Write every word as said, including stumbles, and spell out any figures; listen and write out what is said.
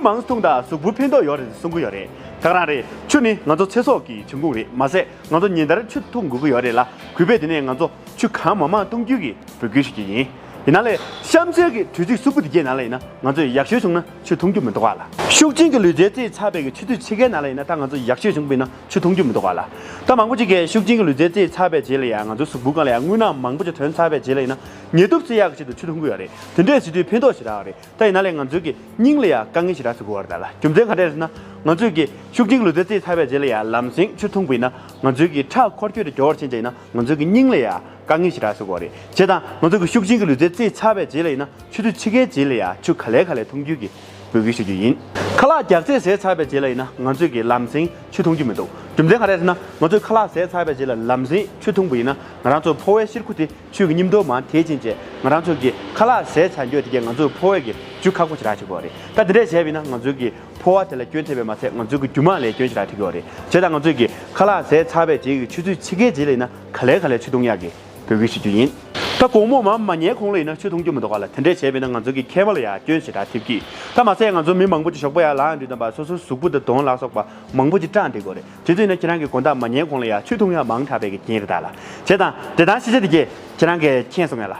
མང་འཐུང་དང་གཟུགས་པོ་ཕན་ཐོགས་ཡོད་རེད་གསུང་གི་ཡོད་རེད། ད་ག་རང་རེད། ཆུ་ནི་ང་ཚོ་ཚེ་སྲོག་གི་འབྱུང་ཁུངས་རེད། མ་ཟད་ང་ཚོ་ཉིན་ལྟར་ཆུ་འཐུང་དགོས་ཀྱི་ཡོད་རེད་ལ། གུས་པས་དེ་ནས་ང་ཚོ་ཆུ་གང་མང་མང་འཐུང་རྒྱུ་གི་འབོད་སྐུལ་ཞུ་རྒྱུ་ཡིན། ཡིན་ན་ལས་གཤམ་གསལ་གྱི་དུས་ཚིགས་གསུམ་པོ་དེ་གའི་ནང་ལ་ཡིན་ན་ང་ཚོས་ཡག་ཤོས་བྱུང་ན་ཆུ་འཐུང་རྒྱུ་མི་འདུག་ག་ལ། ཤུགས་རྐྱེན་གྱི་ལུས་རྩལ་རྩེས་ཚར་བའི་གི་ཆུ་ཚོད་ཕྱེད་ཀའི་ནང་ལ་ཡིན་ན་ད་ང་ཚོ་ཡག་ཤོས་བྱུང་པ་ཡིན་ན་ཆུ་འཐུང་རྒྱུ་མི་འདུག་ག་ལ། ད་མང་པོ་ཅིག་གིས་ཤུགས་རྐྱེན་གྱི་ལུས་རྩལ་རྩེས་ཚར་བའི་རྗེས་ལ་ཡང་ང་ཚོའི་གཟུགས་པོའི་སྒང་ལ་ཡང་རྔུལ་ནག་མང་པོ་ཅིག་ཐོན་ཚར་བའི་རྗེས་ལ་ཡིན་ན་ཉེ་དུབ་སེལ་ཡག་གི་ཆེད་དུ་ཆུ་འཐུང་གི་ཡོད་རེད། དེ་འདྲས་བྱེད་དུས་ཕན་ཐོགས་ཞེ་དྲག་རེད། ད་ཡིན་ན་ལས་ང་ཚོའི་གི་སྙིང་ལ་ཡང་དཀའ་ངལ་ཞེ་དྲག་བཟོ་གི་ཡོད་རེད་ད་ལ། རྒྱུ་མཚན་ག་རེ་རེད་ཟེར་ན་ང་ཚོའི་གི་ཤུགས་རྐྱེན་གྱི་ལུས་རྩལ་རྩེས་ཚར་བའི་རྗེས་ལ་ཡང་ལམ་སེང་ཆུ་འཐུང་པ་ཡིན་ན་ང་ཚོའི་གི་ཁྲག་འཁོར་སྐྱོད་དེ་མགྱོགས་པར་ཕྱིན་བྱས་ཡིན་ན་ང་ཚོའི་གི་སྙིང་ལ་ཡང་དཀའ་ངལ་ཞེ་དྲག་བཟོ་གི་ཡོད་རེད། བྱས་ཙང་ང་ཚོའི་གི་ཤུགས་རྐྱེན་གྱི་ལུས་རྩལ་རྩེས་ཚར་བའི་རྗེས་ལ་ཡིན་ན་ཆུ་ཚོད་ཕྱེད་ཀའི་རྗེས་ལ་ཡང་ཆུ་ག་ལེ་ག་ལེ་འཐུང་རྒྱུ་གི་འབོད་སྐུལ་ཞུ་རྒྱུ་ཡིན། ཁ་ལག་རྒྱགས་ཚད་ཟས་ཚར་བའི་རྗེས་ལ་ཡིན་ན་ང་ཚོས་ཀྱི་ལམ་སེང་ཆུ་འཐུང་རྒྱུ་མི་འདུག་རྒྱུ་མཚན་ག་རེ་ཟེར་ན་ང་ཚོས་ཁ་ལག་ཟས་ཚར་བའི་རྗེས་ལ་ལམ་སེང་ཆུ་འཐུང་པ་ཡིན་ན་ང་རང་ཚོ་ཕོ་བའི་གཤེར་ཁུ་དེ་ཆུ་གི་སྙིམ་དོ་མང་དེ་ཕྱིན་ཆད་ང་རང་ཚོ་གི་ཁ་ལག་ཟས་ཚར་འགྱོ་དེ་གས་ང་ཚོའི་ཕོ་བའི་གི་རྒྱུ་ཁག་པོ་ཞེ་དྲག་བྱེད་དགོས་རེད། ད་དེ་འདྲས་བྱས་པ་ཡིན་ན་ང་ཚོའི་གི་ཕོ་བ་དེ་ལ་སྐྱོན་ཐེབས་པས་མ་ཚད་ང་ཚོའི་གི་རྒྱུ་མ་ལ་སྐྱོན་ཞེ་དྲག་ཐེབས་ཀྱི་ཡོད་རེད། བྱས་ཙང་ང་ཚོས་གི་ཁ་ལག་ཟས་ཚར་བའི་རྗེས་ཀྱི་ཆུ་ཚོད་ཕྱེད་ཀའི་རྗེས་ལ་ཡིན་ན་ག་ལེ་ག་ལེ་ཆུ་འཐུང་ཡག་གི་འབོད་སྐུལ་ཞུ་རྒྱུ་ཡིན། ད་དགོང་མོ་མ་མ་ཉལ་གོང་ལ་ཡིན་ན་ཆུ་འཐུང་རྒྱུ་མི་འདུག་ག་ལ། དེ་འདྲས་བྱས་པས་ན་ང་ཚོ་གི་མཁལ་མ་ལ་ཡང་སྐྱོན་ཞེ་དྲག་ཐེབས་ཀྱི། ད་མ་ཟད་ང་ཚོ་མི་མང་པོ་ཅིག་ཞོགས་པ་ཡར་ལངས་དུས་ཙམ་པ་སོ་སོའི་གཟུགས་པོ་དང་གདོང་ལ་སོགས་པ་མང་པོ་ཅིག་སྐྲངས་བསྡད་ཀྱི་ཡོད་རེད། དེ་ཚོ་ཡིན་ན་ཁྱེད་རང་གི་དགོང་དག་མ་ཉལ་གོང་ལ་ཡང་ཆུ་འཐུང་ཡག་མང་དྲགས་པའི་གི་རྐྱེན་རེད་ད་ལ། བྱས་ཙང་དེ་དང་ཤེས་བྱ་དེ་གས་ཁྱེད་རང་གིས་མཁྱེན་སོང་ངས་ལ།